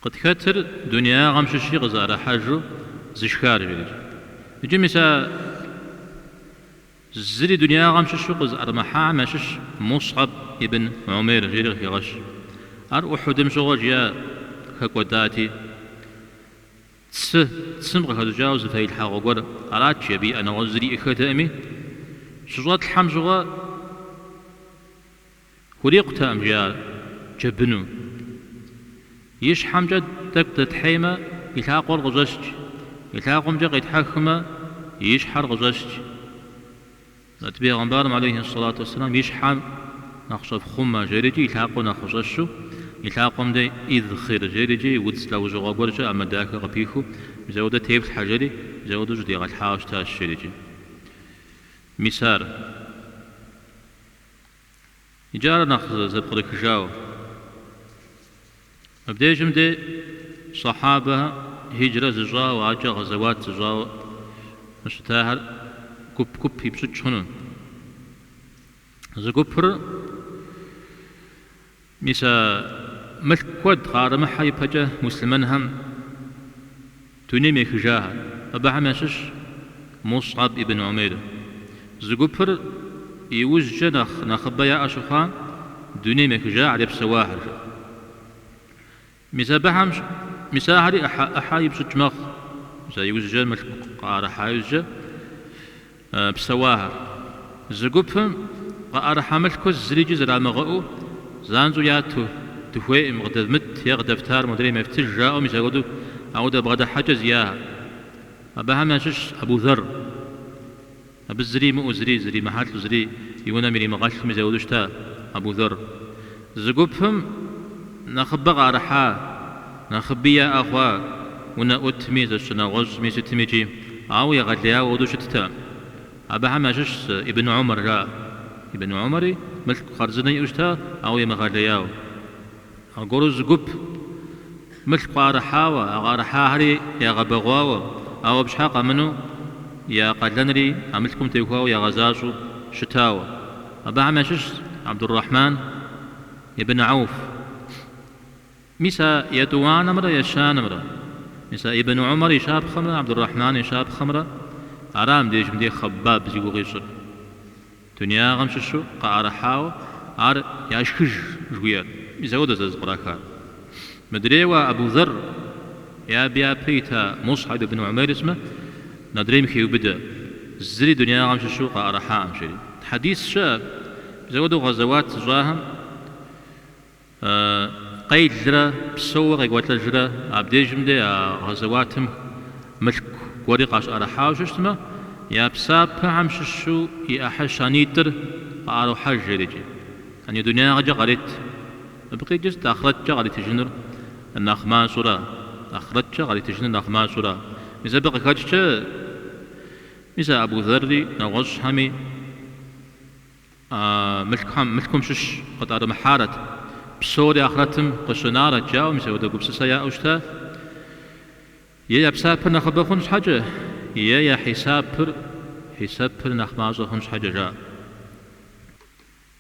Къытхэтыр дунеягъэм щыщи къызыӏэрыхьэжу зышхар, жери. Иджы мис а зыри дунеягъэм щыщу къызыӏэрымыхьахэм ящыщ Мусхьэб ибн Умейр, жери къыхегъэщ. Ар Ухьудым щыгъуэ жиӏа хэкӏуэдати, цы, цым къыхэщӏыкӏауэ зы фэилъхьэгъуэ гуэр арат, жи, абы иӏэ нэгъуэщӏ зыри иӏэххэтэкъыми, щыщӏэтлъхьэм щыгъуэ, Хурикъутэкъым, жи, ар джэбыну. И щхьэмкӏэ тӏэкӏу дэтхьеймэ, и лъакъуэр къыщӏэщт, и лъакъуэмкӏэ къетхьэхмэ, и щхьэр къыщӏэщт. Арати, бегъымбарым, алейхи сэлату уэсселам, и щхьэм нэхъ щӏэфхъумэ, жерикӏи, и лъакъуэр нэхъ къыщӏэщу, и лъакъуэм дей изхъир, жерикӏи, удз лӏэужьыгъуэ гуэр щыӏэ, мэ дахэ къыпихыу, мис ауэдэ тефлъхьэ, жери, мис ауэдэу щӏыдигъэлъхьауэ щытащ, жерикӏи. Мис ар. Иджы ар нэхъ зэпкърыхыжауэ. Мыбдежым де сахьабэхэр хьиджрэ зыщӏауэ, акӏэ гъэзэуат зыщӏауэ щытахэр гуп-гуп ипщӏыкӏ хъуну. Зы гупыр мис а мылъку куэд къарымыхьэ ипэкӏэ муслъымэнхэм дунейм ехыжахэр. Абыхэм ящыщ Мусхьэб ибн Умейр. Зы гупыр иужькӏэ нэхъ нэхъыбэ яӏэ щыхъуам дунейм ехыжахэр е псэуахэр жаӏэ. Мис абыхэм, мис ахэри ӏыхьэ ӏыхьэ ипщӏыкӏ мэхъу. Мис а иужькӏэ мылъку къаӏэрыхьа иужькӏэ псэуахэр. Зы гупым къаӏэрыхьа мылъкур зырикӏи зэрамыгъэӏуу занщӏэу яту, дыхуейкъым, къыдэвмыт е къыдэфтар модрейм ефтыж, жаӏэу мис апхуэдэу ауэдэ бгъэдыхьэкӏэ зиӏахэр. Абыхэм ящыщщ Абу Зэр. Абы зыри имыӏэу, зыри зримыхьэлӏэу, зыри и унэм иримыгъэлъу мис апхуэдэу щыта Абу Зэр. Зы гупым нэхъыбэ къаӏэрыхьа, нэхъыби яӏэ хъуа, унэӏутми, зэщынэгъуэщӏми, сытмикӏи, ауэ егъэлеяуэ ауэдэу щыттэкъым. Абыхэм ящыщщ Ибн Умэр жаӏэ. Ибн Умэри мылъку хъарзынэ иӏэу щыта, ауэ емыгъэлеяуэ. Аргуэру зы гуп мылъку къаӏэрыхьауэ, а къаӏэрыхьахэри ягъэбэгъуауэ, ауэ абы щхьа къэмынэу я къалэнри а мылъкум теухуауэ ягъэзащӏэу щытауэ. Абыхэм ящыщщ Абдуррахьман ибн Ауф. Мис а етӏуанэмрэ ещанэмрэ. Мис а Ибн Умэр и щапхъэмрэ Абдуррахьман и щапхъэмрэ ара мыбдежым дей Хъэббаб зи гугъу ищӏыр. Дунеягъэм щыщу къаӏэрыхьауэ ар яшхыж жыхуиӏэр. Мис ауэдэ зэрызэпкърахар. Мыдрейуэ Абу Зэр е абы япэ ита Мусхьэб ибн Умейр сымэ адрейм хеубыдэ. Зыри дунеягъэм щыщу къаӏэрыхьакъым жери. Хьэдис щыӏэ, мис ауэдэу гъэзэуат зыщӏахэм къелрэ псэууэ къекӏуэлӏэжрэ абдежым де а гъэзэуатым мылъку гуэри къащыӏэрыхьауэ щыщытмэ, я псапэхэм щыщу и ӏыхьэ щанитӏыр къаӏэрохьэж жерикӏи. Яни дунеягъэкӏэ къарет. Абы къикӏыр сыт? Ахърэткӏэ къаритыжынур нэхъ мащӏэура? Ахърэткӏэ къаритыжынур нэхъ мащӏэура? Мис абы къыхэкӏкӏэ, мис а Абу Зэрри нэгъуэщӏхэми А мылъкухэм, мылъкум щыщ къытӏэрымыхьарэт, псори ахърэтым къыщынарэт, жаӏэу мис апхуэдэ гупсысэ яӏэу щыта. Е я псапэр нэхъыбэ хъун щхьэкӏэ, е я хьисапыр, хьисэпыр нэхъ мащӏэ хъун щхьэкӏэ, жаӏэ.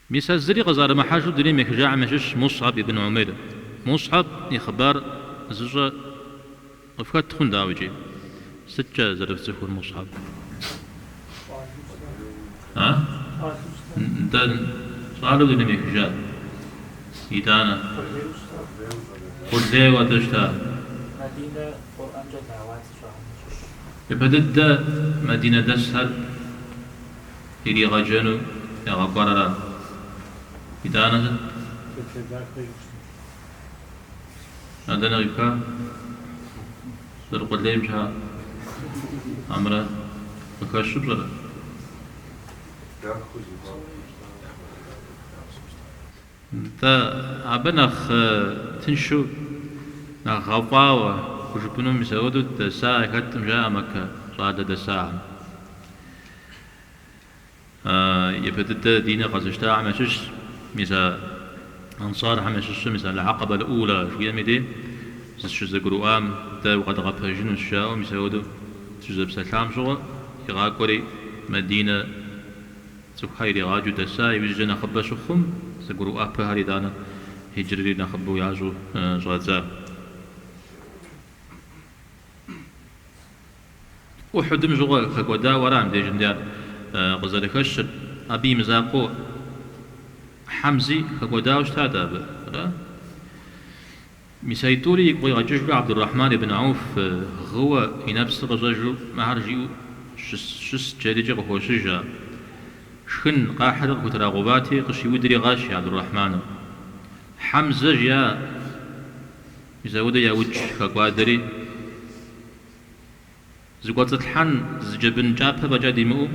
Мис а зыри къызыӏэрымыхьэжу дунейм ехыжахэм ящыщщ Мусхьэб ибн Умейр. Мусхьэб и хъыбар зыщӏэ Къыфхэт хъун, дауикӏи. Сыткӏэ зэрыфцӏыхур Мусхьэб? А? Нтӏэ, щӏалэу дунейм ехыжа? Итӏанэ? Къулейуэ атӏэ щыта? Мадинэ Къурӏэнкӏэ дауат зыщӏахэм ящыщщ. Япэ дыдэ Мадинэ дэсхэр иригъэджэну ягъэкӏуар ара? Итӏанэ сыт? Теплъэ дахэ иӏэу щыта. Ар дэнэ къипха? Зэрыкъулейм щхьа? Хьэмэрэ къыхэщу пщӏэрэ? Нтӏэ, абы нэхъ тыншу, нэхъ гъэфӏауэ хужыпӏэну мис апхуэдэу дэса яхэткъым, жаӏэ Мэккэ щӏалэ дэсахэм. Япэ дыдэ диныр къэзыщтахэм ящыщщ, мис а ансархэм ящыщу, мис аль-Акъабэ аль-Ула жыхуиӏэм и дей зыщызэгурыӏуам дэ укъэдгъэпэжынущ, жаӏэу мис апхуэдэу щызэпсэлъам щыгъуэ игъакӏуэри Мадинэ цӏыхухэр иригъаджэу дэса, иужькӏэ нэхъыбэ щыхъум зэгурыӏуапэхэр итӏанэ хьиджрэри нэхъыбэу ящӏу щӏадза. Ухьудым щыгъуэ хэкӏуэдауэ ара мыбдежым дей ар къызэрыхэщыр? Абы и мызакъуэу Хьэмзи хэкӏуэдауэ щытат абы, ара? Мис а тӏури игу къигъэкӏыжу Абдуррахьман ибн Ауф гъыуэ и нэпсыр къыщӏэжу мыхэр жиӏэу щыст жерикӏи къыхощыж ар. Шхын къахьри къыхутрагъэувати, къыщиудри гъащ Абдуррахьманыр. Хьэмзэ жиӏа, мис апхуэдэу яукӏ хэкӏуадэри. Зыкӏуэцӏытлъхьэн зы джэбын кӏапэ фӏэкӏа димыӏэу,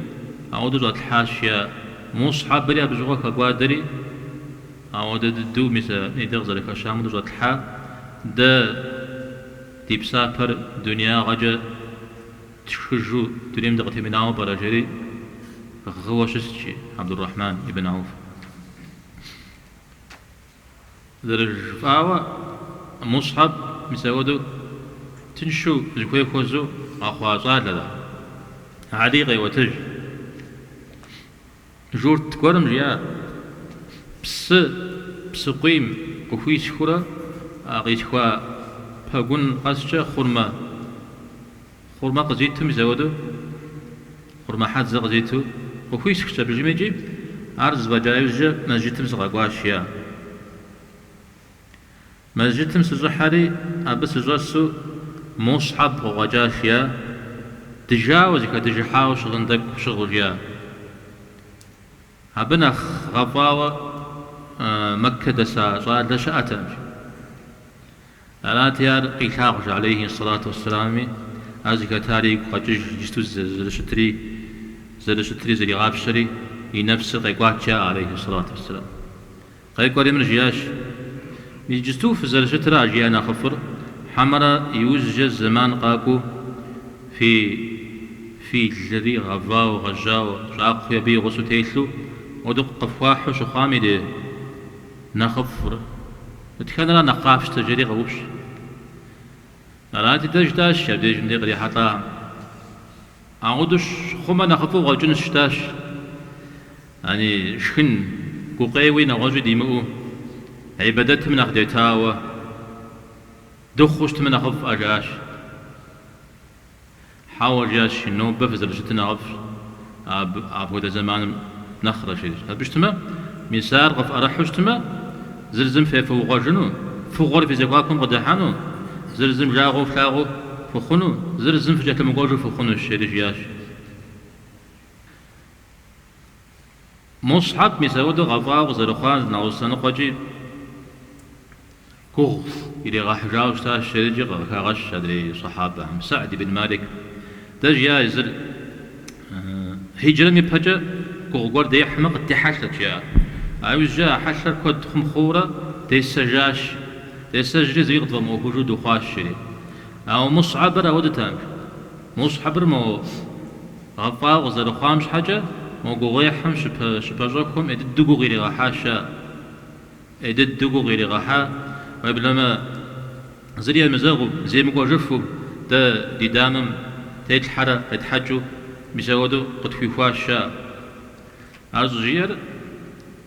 ауэдэу щӏэтлъхьащ, жиӏа. Мусхьэбри абы щыгъуэ хэкӏуадэри, ауэдэ дыдэу, мис а мыйдэ къызэрыхэщам хуэдэу щӏэтлъхьа, дэ ди псапэр дунеягъэкӏэ тшхыжу дунейм дыкъытемынауэ пӏэрэ, жери гъыуэ щыст, жи Абдуррахьман ибн Ауф. Зэрыжыфӏауэ, Мусхьэб мис апхуэдэу тыншу зыхуей хуэзэу къэхъуа щӏалэт ар. Алий къеӏуэтэж. Журт гуэрым жиӏа, Псы псыкъуийм къыхуисхыурэ а къисхуа пэгун къэскӏэ хъурмэ хъурмэ къызиту мис апхуэдэу хъурмэ хьэдзэ къызиту къыхуисхщ абыжым икӏи ар зэфӏэкӏа иужькӏэ мэжджытым сыкъэкӏуащ, жиӏа. Мэжджытым сыщӏыхьэри, абы сыщӏэсу Мусхьэб къыкъуэкӏащ, жиӏа, дыжауэ, зыхэдыжыхьауэ щыгъын тӏэкӏу щыгъыу, жиӏа. Абы нэхъ гъэфӏауэ Мэккэ дэса щӏалэ щыӏэтэкъым, жи. Арати, ар къилъагъущ, алейхи сэлату уэсселами, ар зыхэтари игу къэкӏыж, иджысту зэрыщытри, зэрыщытри зэригъапщэри, и нэпсыр къекӏуат, жаӏэ, алейхи сэлату уэсселам. Къекӏуэри мыр жиӏащ, Иджысту фызэрыщытыра, жиӏэ нэхъыфӏыр, хьэмэрэ иужькӏэ зэман къакӏуэу фи фи лыри гъэвауэ, гъэжьауэ, щӏакхъуи абы и гъусэу телъу, ауэдэу къыфхуахьу щыхъуам и де нэхъыфӏыр. Дэтхэнэра нэхъ къафщтэр, жери къоупщӏ. Арати, дэ жытӏащ абдежым дей кърихьэлӏахэм. Ауэдэу хъумэ нэхъыфӏу къыщӏэкӏынщ, жытӏащ. Яни шхын гукъеуи нэгъуэщӏи димыӏэу, гьибадэтым нэхъ детауэ дыхъуу щытмэ нэхъыфӏ, жаӏащ. Хьэуэ, жиӏащ, нобэ фызэрыщытыр нэхъыфӏщ апхуэдэ зэманым нэхърэ, жери. Абы щытмэ, мис ар къыфӏэрыхьу щытмэ, зыр зым фефыгъуэжыну, фыгъуэр фи зэхуакум къыдыхьэну, зыр зым жагъуэу флъагъуу фыхъуну, зыр зым фыкӏэлъымыкӏуэжу фыхъунущ, жери жиӏащ. Мусхьэб мис ауэдэу гъэфӏауэ къызэрыхъуар нэгъуэщӏ лъэныкъуэкӏи гугъу иригъэхьыжауэ щытащ, жерикӏи къыхагъэщ адрей сахьабэхэм. Сэгьд ибн Малик дэ жиӏа езыр хьиджрэм ипэкӏэ гугъу гуэр дехьмэ къыттехьэлъэт, жиӏа. Иужькӏэ а хьэлъэр куэд хъум хъуурэ десэжащ, десэжри зыри къытфӏэмыӏуэхужу дыхъуащ, жери. Ауэ Мусхьэбыр ауэдэтэкъым. Мусхьэбыр мо гъэфӏауэ къызэрыхъуам щхьэкӏэ мо гугъуехьым щыпэщӏэхуэм ӏей дыдэу гугъу иригъэхьащ ар. ӏей дыдэу гугъу иригъэхьа, уеблэмэ зыри емызэгъыу, земыкӏуэжыфу дэ ди дамэм тетлъхьэрэ къетхьэкӏыу мис ауэдэу къытхуихуащ ар. Ар щӏыжиӏэр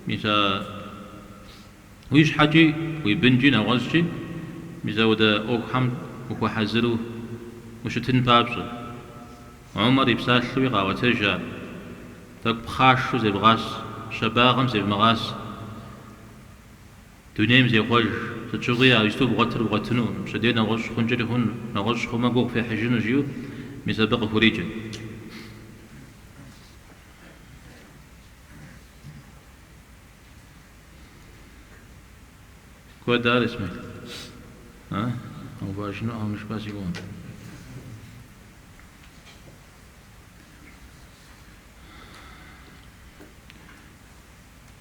мис а уи щхьэкӏи, уи бынкӏи, нэгъуэщӏкӏи мис ауэдэ ӏуэхухэм ухуэхьэзыру ущытын папщӏэ. Умар и псалъэуи къаӏуэтэж ар. Тӏэкӏу пхъашэу зевгъас, щабагъэм зевмыгъас. Дунейм зехъуэж, сыт щыгъуи а иджыпсту бгъуэтыр бгъуэтынукъым, пщэдей нэгъуэщӏ хъункӏэри хъун, нэгъуэщӏ хъумэ гугъу фехьыжыну жиӏэу мис абы къыхуриджэт. Куэд ар, Исмел? А? Къэувыӏэжынуӏэм жыпӏэ си гугъэм.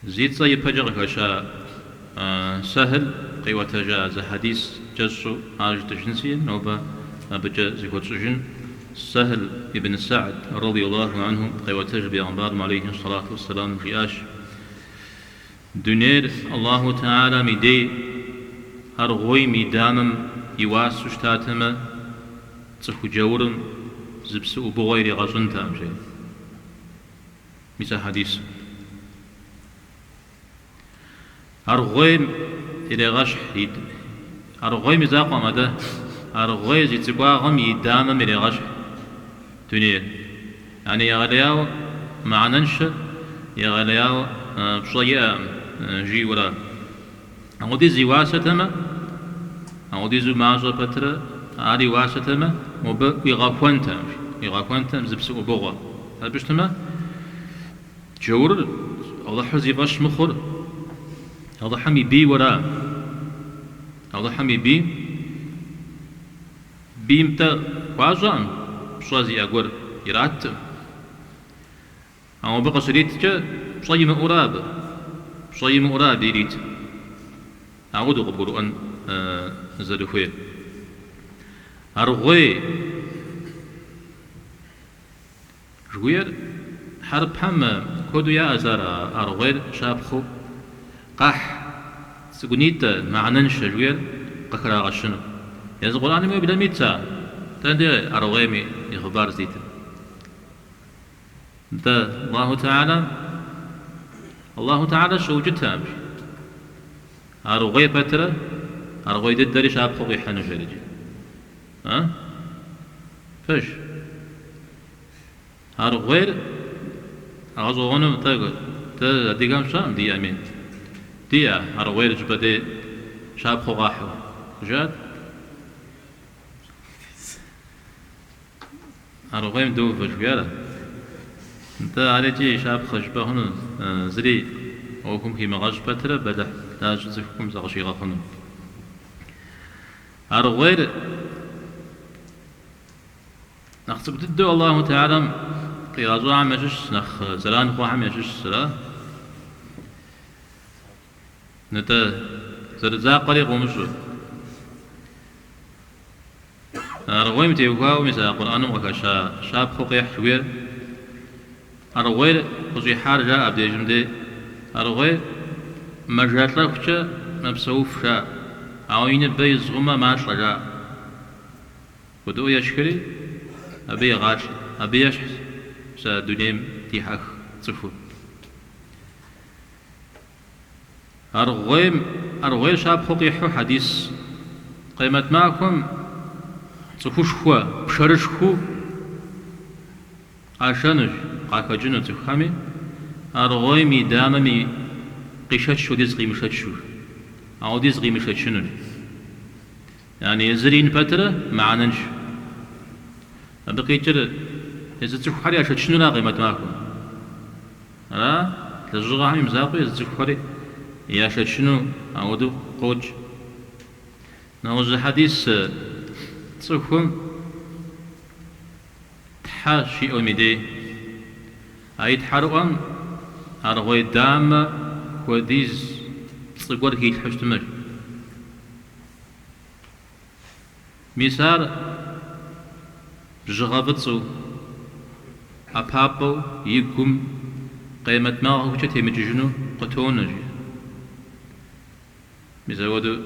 Зи цӏэ ипэкӏэ къыхэща Сэхьл къиӏуэтэжа зы хьэдис кӏэщӏу ар жытӏыжынси, нобэ абыкӏэ зыхуэтщӏыжын. Сэхьл ибн Сэгьд, радиаллаху анху, къеӏуэтэж бегъымбарым алейхи сэлату уэсселам жиӏащ, Дунейр Аллаху Тэхьэлам и дей аргъуейм и дамэм и уасэу щытатэмэ, цӏыху джаурым зы псы ӏубыгъуэ иригъэщӏынтэкъым, жери. Мис а хьэдисым. Аргъуейм ирегъэщхь, аргъуейм и закъуэкъым, атӏэ аргъуей зи цӏыкӏуагъым и дамэм ирегъэщхь дунейр. Яни егъэлеяуэ мыхьэнэншэ, егъэлеяуэ пщӏэ иӏэкъым, жиӏэурэ. Апхуэдиз и уасэтэмэ, апхуэдизу мащӏэ пэтрэ ар и уасэтэмэ, мобы ӏуигъэхуэнтэкъым, ӏуигъэхуэнтэкъым зы псы ӏубыгъуэ. Абы щытмэ, джаурыр, Алыхьыр зи фӏэщ мыхъур, Алыхьым и бийуэра? Алыхьым и бийм, бийм-тӏэ хуащӏэкъым, пщӏэ зиӏэ гуэр ираткъым. Ауэ абы къыщриткӏэ пщӏэ имыӏэурэ абы, пщӏэ имыӏэурэ абы ирит. Ауэдэу къыбгурыӏуэн зэрыхуейр. Аргъуей жыхуиӏэр хьэрыпхэм куэду яӏэщ ар, аргъуейр щапхъэу къахь цӏыкӏунитӏэ, мыхьэнэншэ жыхуиӏэр къыхрагъэщыну. Езы Къурӏэным уеблэм итщ ар, дэнэ дей аргъуейм и хъыбар здитыр. Нтӏэ, Аллаху Тэхьэлэ, Аллаху Тэхьэлэ щоукӏытэ абы. Аргъуей пэтрэ, аргъуей дыдэри щапхъэу къихьыну жерикӏи. А? Пэж. Аргъуейр гъэщӏэгъуэну нтӏэ, дэ адыгэм тщӏэкъым диӏэми. Диӏэ аргъуейр щӏыпӏэ дей щапхъэу къахьу. Жаӏэт? Аргъуейм доувэ жыхуиӏэр. Нтӏэ, ар икӏи щапхъэ жыпӏэ хъуну, зыри ӏуэхум химыгъэщӏ пэтрэ бэлыхь лажьэ цӏыхум закъыщигъэхъуну. Аргъуейр нэхъ цӏыкӏу дыдэу Аллаху Тэхьэлам къигъэщӏахэм ящыщщ, нэхъ зэран хъухэм ящыщщ, ара? Нтӏэ, зэрыдзакъэри къыумыщӏэу. Аргъуейм теухуауэ мис а Къурӏэным къыхэща щапхъэу къехь жыхуиӏэр. Аргъуейр къыщӏихьар жаӏэ абдежым дей. Аргъуейр мэжэлӏэхукӏэ мэпсэуф жаӏэ, ауэ и ныбэ из хъумэ малӏэ жаӏэ. Куэдыӏуэ ешхри, абы егъалӏэ. Абы ещхьщ мис а дунейм дихьэх цӏыхур. Аргъуейм, аргъуейр щапхъэу къихьу хьэдис. Къемэт махуэм цӏыхушхуэ, пшэрышхуэу Къашэнущ, къахэкӏыну цӏыхухэми, аргъуейм и дамэм и къишэч хуэдиз къимышэчу, ауэдиз къимышэчынущ. Яни езыр ин пэтрэ мыхьэнэншэщ. Абы къикӏыр езы цӏыхухэри яшэчынура къемэт махуэм. Ара, лэжьыгъэхэм и мызакъуэу езы цӏыхухэри яшэчыну ауэдэу къокӏ. Нэгъуэщӏ зы хьэдис цӏыхум Тхьэ щиӏуэм и дей. А и тхьэрыӏуэм аргъуей дамэ хуэдиз пцӏы гуэр хилъхьэу щытмэ. Мис ар бжьыгъэ фӏыцӏэу, ӏэпапӏэу и гум къемэт махуэхукӏэ темыкӏыжыну къытонэ, жи. Мис апхуэдэу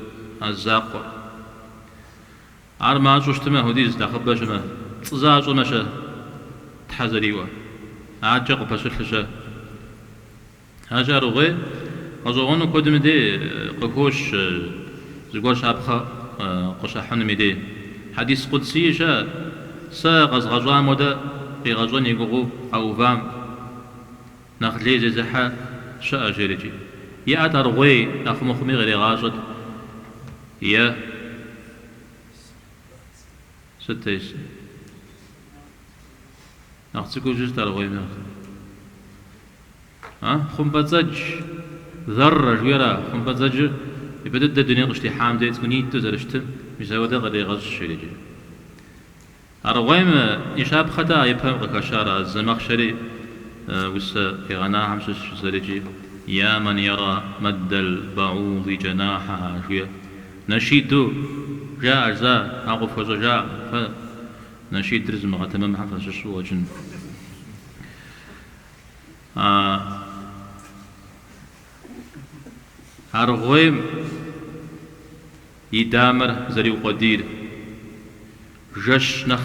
а закъуэр. Ар мащӏэу щытмэ, апхуэдиз нэхъыбэ щымэ, пцӏы защӏэмэ-щэ, тхьэ зэриӏуэр. Адэкӏэ къыпэщылъыр-щэ. Аращи, аргъуей гъэщӏэгъуэну куэдым и дей къыхощ зыгуэр щапхъэ къыщахьынум и дей. Хьэдис къудсии щыӏэ, сэ къэзгъэщӏам хуэдэ къигъэщӏэн и гугъэу къэувам нэхъ лей зезыхьэ щыӏэщ, жерикӏи. Иӏэт аргъуей нэхъ мыхъуми кърегъащӏэт. Е сыт тес? Нэхъ цӏыкӏуу щыт аргъуейм нэхъ. А? Хъумпӏэцӏэдж, зэррэ жыхуиӏэра? Хъумпӏэцӏэджыр япэ дыдэ дунейм къыщытехьам дей цӏыкӏунитӏу зэрыщытым, мис апхуэдэ кърегъэщӏ, жерикӏи. Аргъуейм и щапхъэ-тӏэ а ипэм къыхэщар, а Зэмэхъшэри усэ къигъэнахэм щыщ жысӏэрикӏи, Я мэн яра мэддэл ба'уди джанахьэха жиӏэ. Нэшиду жаӏэ жыза, ар къыфхуэщӏэжаӏым, фэ нэшидыр зымыгъэтэмэмхэм фащыщу къыщӏэкӏын. Аргъуейм и дамэр зэриукъуэдийр. Жэщ нэхъ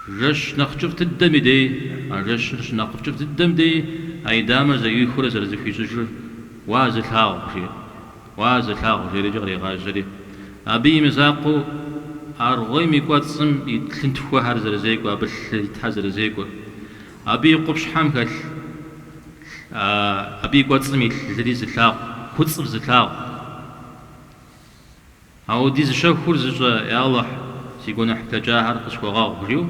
жэщ нэхъ кӏыфӏ дыдэм и дей, а жэщыр щынэхъ кӏыфӏ дыдэм дей, а и дамэр зэӏуихыурэ зэрызэхуищӏыжыр уа зылъагъу, жиӏэ. Уа зылъагъу, жерикӏи кърегъажьэри. Абы и мызакъуэу аргъуейм и кӏуэцӏым ит лъынтхуэхэр зэрызекӏуэр, абы лъы итхэр зэрызекӏуэр, абы и къупщхьэм хэлъ, абы и кӏуэцӏым илъ лыри зылъагъу, куцӏыр зылъагъу. Ауэдиз щэхур зыщӏэ, я Алыхь, си гуэныхь блэкӏахэр къысхуэгъэгъу, жиӏэу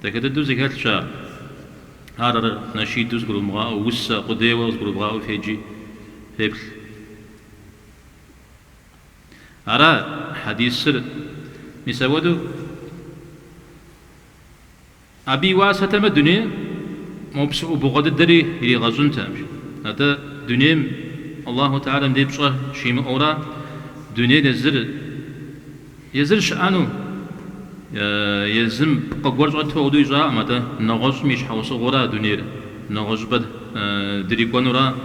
дахэ дыдэу зэхэлъщ ар. Ар нэшиду зыгурывмыгъаӏуэу, усэ къудейуэ къызгурывгъаӏуэу феджи, феплъ. Ара хьэдисыр мис апхуэдэу абы и уасэтэмэ дунейм мо псы ӏубыгъуэ дыдэри иригъэщӏынтэкъым. Атӏэ дунейм Аллаху Тэхьэлам дей пщӏэ щимыӏэурэ дунейр езыр езыр щыӏэну, езым пкъы гуэр щӏэту ауэдэу ищӏакъым, атӏэ нэгъуэщӏым и щхьэусыгъуэра дунейр, нэгъуэщӏыпӏэ дрикӏуэнура?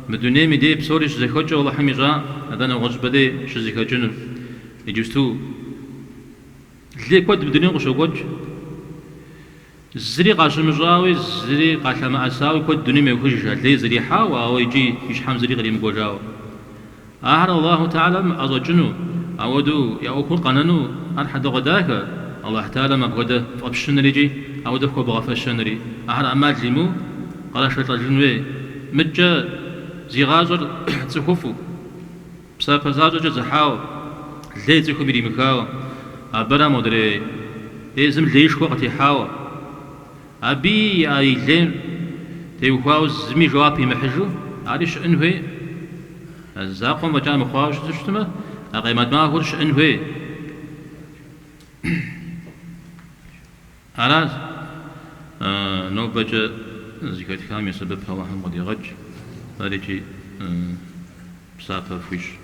Мы дунейм и дей псори щызэхэкӏыу Алыхьым ищӏа, атӏэ нэгъуэщӏыпӏэ дей щызэхэкӏынур иджыпсту. Лей куэд мы дунейм къыщокӏуэкӏ. Зыри къащымыщӏауи, зыри къалъэмыӏэсауи куэд дунейм йохыж, а лей зэрихьауэ, ауэ икӏи и щхьэм зыри къримыкӏуэжауэ. Ахэр Аллаху Тэхьэлам ӏэщӏэкӏыну, ауэдэу я ӏуэхур къэнэну ар хьэдэгъуэдахэ, Аллахь Тэхьэлам апхуэдэ фӏэпщыныр икӏи ауэдэ хуэбгъэфэщэнри, ахэр ӏэмал имыӏэу кърашэлӏэжын хуей. Мыдкӏэ зи гъащӏэр цӏыхуфӏу, псапэ защӏэкӏэ зыхьауэ, лей цӏыхум иримыхауэ, абырэ модрей езым леишхуэ къытехьауэ, абыи а и лейм теухуауэ зыми жэуап имыхьыжу, ари щыӏэн хуей. А закъуэм фӏэкӏа мыхъуауэ щыту щытмэ, а къемэт махуэр щыӏэн хуей. Аращ нобэкӏэ зэхэтхам и сэбэп Алыхьым къыдигъэкӏ, ар икӏи псапэ фхуищӏ.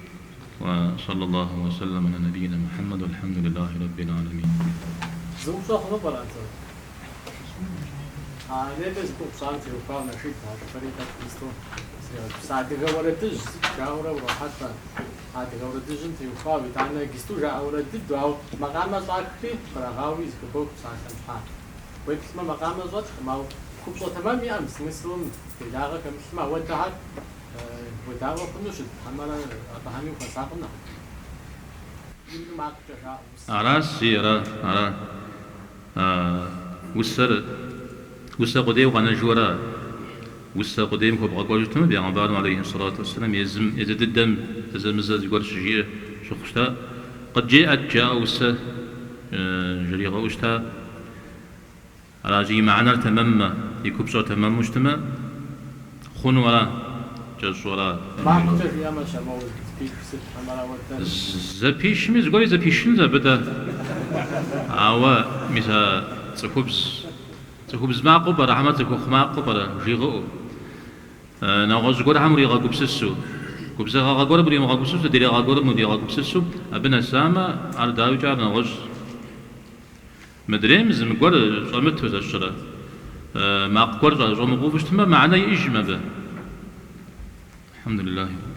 Уа саллаллаху уа саллам аля набийна Мухьэммэд уалхьэмдулиллахи раббил аламин. Зы упщӏэ хъуну пӏэрэ атӏэ? А нобэ зи гугъу пщӏам теухуауэ нэшид а жыпӏэри тӏэкӏу иджыпсту сригъэгупсыса. Адыгэ уэрэдыжь сыт жаӏэурэ урохьэлӏэ. Адыгэ уэрэдыжьым теухуауэ, итӏанэ иджыпсту жаӏэ уэрэд дыдэу, ауэ макъамэ щӏахри кърагъауи зэхыбох псалъэм щхьа. Уеплъмэ, макъамэ щӏэткъым, ауэ купщӏэ тэмэм иӏэм, смыслым делагъэ хэмылъмэ, ауэдэхэр уедаӏуэ хъуну щыт, хьэмэрэ абыхэми ухуэсакъым нэхъ. Ину макъкӏэ жаӏэу усэ. Аращ, зи, ара, ара. Усэр усэ къудейуэ къэнэжу ара? Усэ къудейм хуэбгъэкӏуэжу щытмэ, бегъымбарым алейхи сэлату уэсселам езым езы дыдэм зэзэмызэ зыгуэр щыжиӏэ щыхъу щыта. Къыджеӏэт жаӏэу усэ жригъэӏэу щыта. Аращи, и мыхьэнэр тэмэммэ, и купщӏэр тэмэму щытмэ, хъуну ара, кӏэщӏу ара? Макъкӏэ жиӏэмэ-щэ, моуэ зэпиш сыт, хьэмэрэ ауэдэ? Зэпишми, зыгуэри зэпишынщ абы-тӏэ. Ауэ, мис а цӏыхубз, цӏыхубз макъыу пӏэрэ, хьэмэ цӏыхухъу макъыу пӏэрэ, жигъыӏэу. Нэгъуэщӏ гуэрхэм уригъэгупсысу, губзыгъагъэ гуэрым уримыгъэгупсысу, делагъэ гуэрым уригъэгупсысу, абы нэсамэ, ар дауикӏ ар нэгъуэщӏ. Мыдрейм зы гуэр щӏэмыту зэщрэ, макъ гуэр щӏэмыгъуу щытмэ, мыхьэнэ иӏэжкъым абы. Алхьэмдулиллахи.